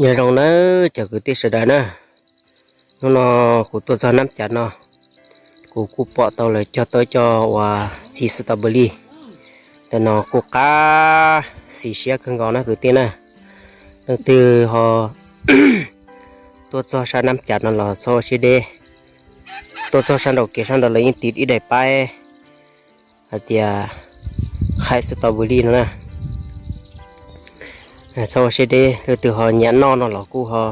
Nyob zoo nawb cov kwv tij sawv daws na, hnub no kuv tuaj txog Nab Cav no, kuv kuj pom tau lawv cog tau cov uas txiv strawberry, ntawm no kuj qab xis siab kawg nkaus na kwv tij na. Leej twg ho tuaj txog sab Nab Cav no los txhob ua siab deb, tuaj txog sab nraum kev sab nraud lawv yeej tiv ib daim paib hais tias khaib strawberry no na. Txhob ua siab deb, leej twg ho nyiam noj no los kuj ho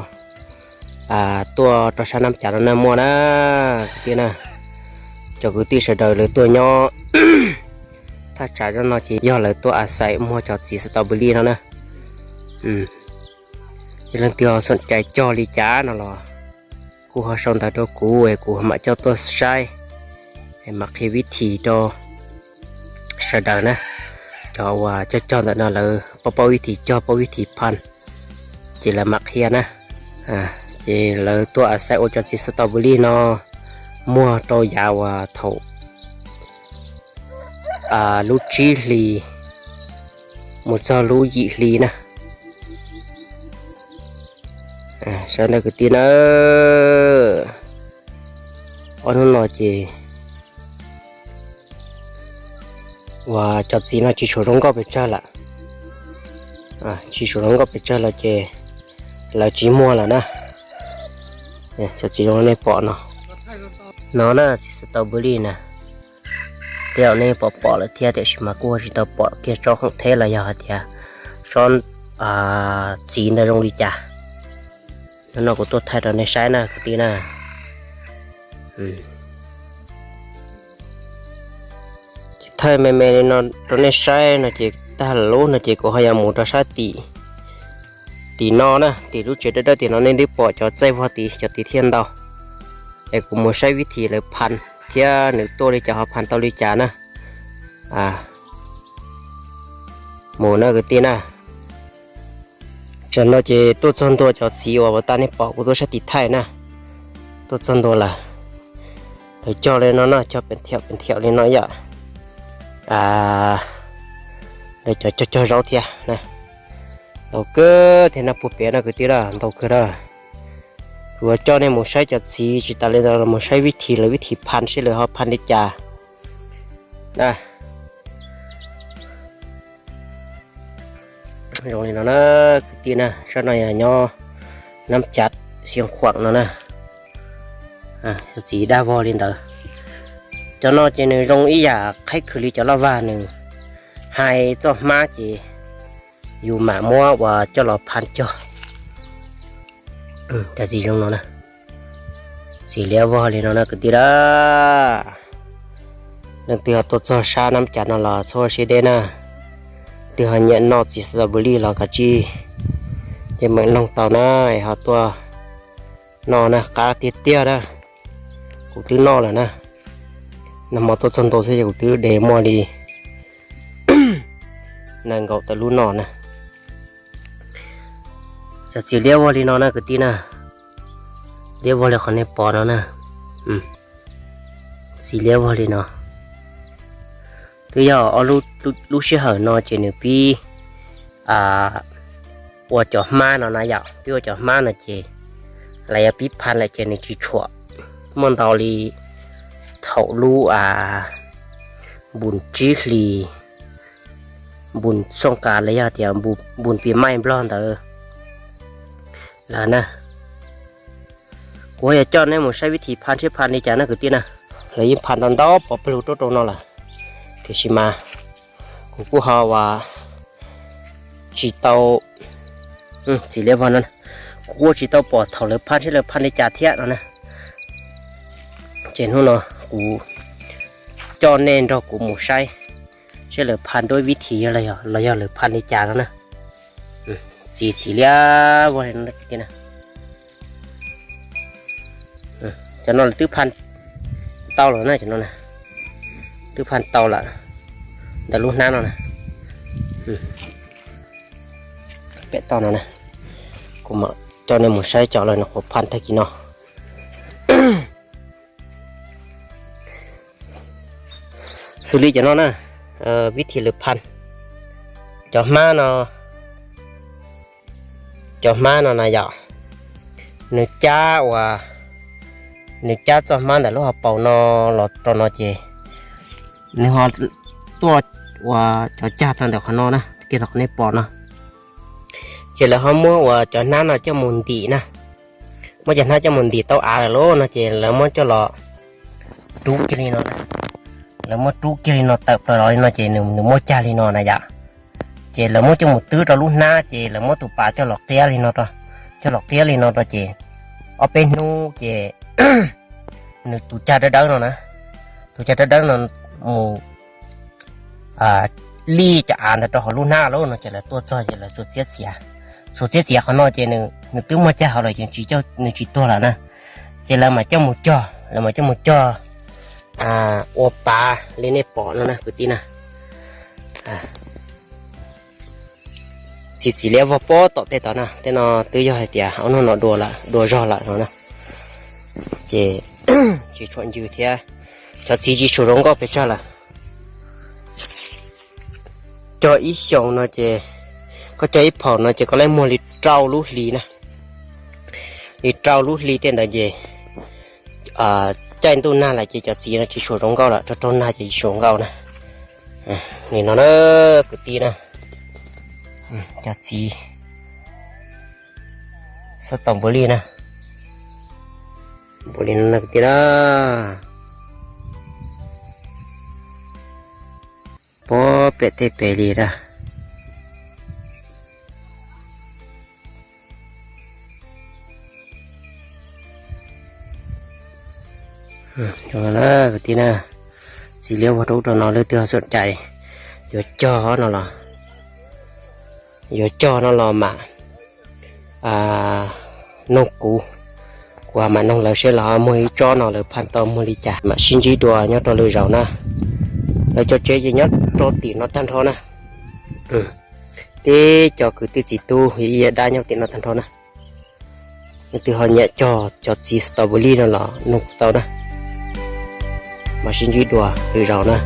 tuaj rau sab Nab Cav no na muaj na kwv tij na. Cov kwv tij sawv daws lawv tuaj nyob thaj tsam no ces yog lawv tuaj a xais muag cov txiv strawberry no na. Ces leej twg ho xom cai cog li cas no los kuj ho sau ntawv rau kuv es kuv mam coj tuaj saib, mam qhia vib thim rau sawv daws na. Cov uas cog cog ntawm no lawv paub paub vib thim cog paub vib thim phan, ces lawv mam qhia na. Ces lawv tuaj a xais ua cov txiv strawberry no muag rau yav uas thaum lub tsib hlis mus txog lub yim hli na. Sawv daws kwv tij na, ob hnub no ces uas cov txiv no tsis tshua zoo nkauj pes tsawg lawm. Tsis tshua zoo nkauj pes tsawg lawm ces lawv tsis muag lawm na. Cov txiv zoo nej pom no, no na txiv strawberry na. Tej zaum nej pom pom lawm thiab tiam sis mas kuj tsis tau pom kiag tsob khoom theb los yog hais tias tsob txiv ntawd zoo li cas. Hnub no kuv tuaj thaij rau nej saib na kwv tij na. Ces thaij me me li no rau nej saib no ces tag lub no ces kuv ho yuav mus rau sab tim, tim no na, tim lub tsev dawb dawb tim no nej twb pom cov txaij vog tid, cov tid thiaj ntau. Es kuv mus saib vib thim lawv phan thiab nws tuaj li cas ho phan tau li cas na. Mus na kwv tij na. Tsam no ces tuaj txog ntua cov txiv uas uas tas nej pom kuv tuaj saib tim thaij na. Tuaj txog ntua lawm. Lawv cog li no no, cog pes thiaum pes thiaum li no yom. Lawv cov cog cog zaub thiab na. Ntau kawg thiab no puag pem no kwv tij na, ntau kawg na. Kuv yuav coj nej mus saib cov txiv tsis tas li ntawd los mus saib vib thim lawv vib thim phan seb lawv ho phan li cas. Zoo li no na kwv tij na, sab no yog nyob Nab Cav Xeev Khuam no na. Txiv dag vog li ntawd. Cov no ces nws zoo ib yam qhaib khwv li cov loj vag, nws hais txoj hmab ces yus mam muab uas coj los phan cog. Cov txiv zoo no na, txiv liab vog li no na kwv tij na. Leej twg ho tuaj txog sab Nab Cav no los txhob ua siab deb na. Twg ho nyiam noj txiv strawberry los kav tsij ces meem noog tau na, es ho tuaj noj na, qab tiag tiag na. Kuv twb noj lawm na, nag hmo tuaj txog ntua xwb ces kuv twb de muaj li nees nkaum tawm lub no na. Cov txiv liab vog li no na kwv tij na, liab vog li qhov nej pom no na. Txiv liab vog li no. Twb yog ob lub sij hawm no ces nws pib ua cov hmab no na yom, pib ua cov hmab no ces lawv yuav pib phan lawm ces nws tsis tshuam muaj ntau li thaum lub npun tsib hlis, npun xooj kas los yog tias npun pis maij nplog ntawd lawm na. Kuv yuav coj nej mus saib vib thim phan seb phan li cas na kwv tij na. Lawv yeej phan tau ntau pov pawg lug rau rau no lawm, tiam sis mas kuv kuj ho uas tsis tau, txiv liab vog no, kuv kuj tsis tau pom thaum lawv phan seb lawv phan li cas thiab no na. Ces hnub no kuv coj nej nrog kuv mus saib seb lawv phan dua vib thim los yog lawv phan li cas no na. Txiv txiv liab vog li no. Cov no lawv twb phan tau lawm na, cov no na, twb phan tau lawm ntawm lub hnab no na. Pem toj no na, kuv mam coj nej mus saib cov lawv nyuam qhuav phan tag kis no. Xws li cov no na, vib thim lawv phan cov hmab no, cov hmab no na yom, nws cab uas, nws cab txoj hmab ntawm lub hauv paus no los rau no ces nws ho tuaj ua cov cag rau ntawm qhov no na, kiag rau qhov nej pom no. Ces lawv ho muab uas cov hnab no coj mus ntim na, muab cov hnab coj mus ntim tau av lawm lauj no ces lawv muab coj los rub kiag li no na. Lawv muab rub kiag li no tawm plaws los li no ces nws, nws muab cag li no na yom. Ces lawv muab coj mus twb rau lub hnab ces lawv muab tus pas coj los qiab li no rau, coj los qiab li no rau ces ob peb hnub ces nws tus cag dawb dawb no na, tus cag dawb dawb no mus lij cov av ntawd rau hauv lub hnab lauj no ces lawv tuaj txog ces lawv xuas txiab txiav, xuas txiab txiav qhov no ces nws, nws twb muaj cag hauv lawm ces nws tsis tuag lawm na. Ces lawv mam coj mus cog, lawv mam coj mus cog ua pav li nej pom no na kwv tij na. Txiv txiv liab vog pob tom tej tod na, tej no twb yog hais tias ob hnub no dua lawm, dua zog lawm no na. Ces tsis tshua ncw thiab, cov txiv tsis tshua zoo nkauj pes tsawg lawm. Cog ib xyoos no ces, koj cog ib phaum no ces koj lawv muag li rau lub hli na, li rau lub hli tej ntawd ces caij ntuj nag lawm ces cov txiv no tsis tshua zoo nkauj lawm, rau rau nag ces tsis tshua zoo nkauj na. Nim no na kwv tij na, cov txiv xov tooj npua li na, npua li no na kwv tij na. Pob pem tej pem li na. Kwv tij na, txiv liab vog rau ub rau no leej twg ho xom cai yuav cog no los, yuav cog no los mam noog kuv, kuv mam noog lawv seb lawv ho muag ib tsob no lawv phaj tau muag li cas, mam sib ntsib dua nyob rau lwm zaus na. Lawv cov tsev ces nyob rau tim no tag nrho na. Tib co kwv tij txiv tub ib yam dab nyob tim no tag nrho na. Leej twg ho nyiam cog cov txiv strawberry no los nug kuv tau na. Mam sib ntsib dua lwm zaus na.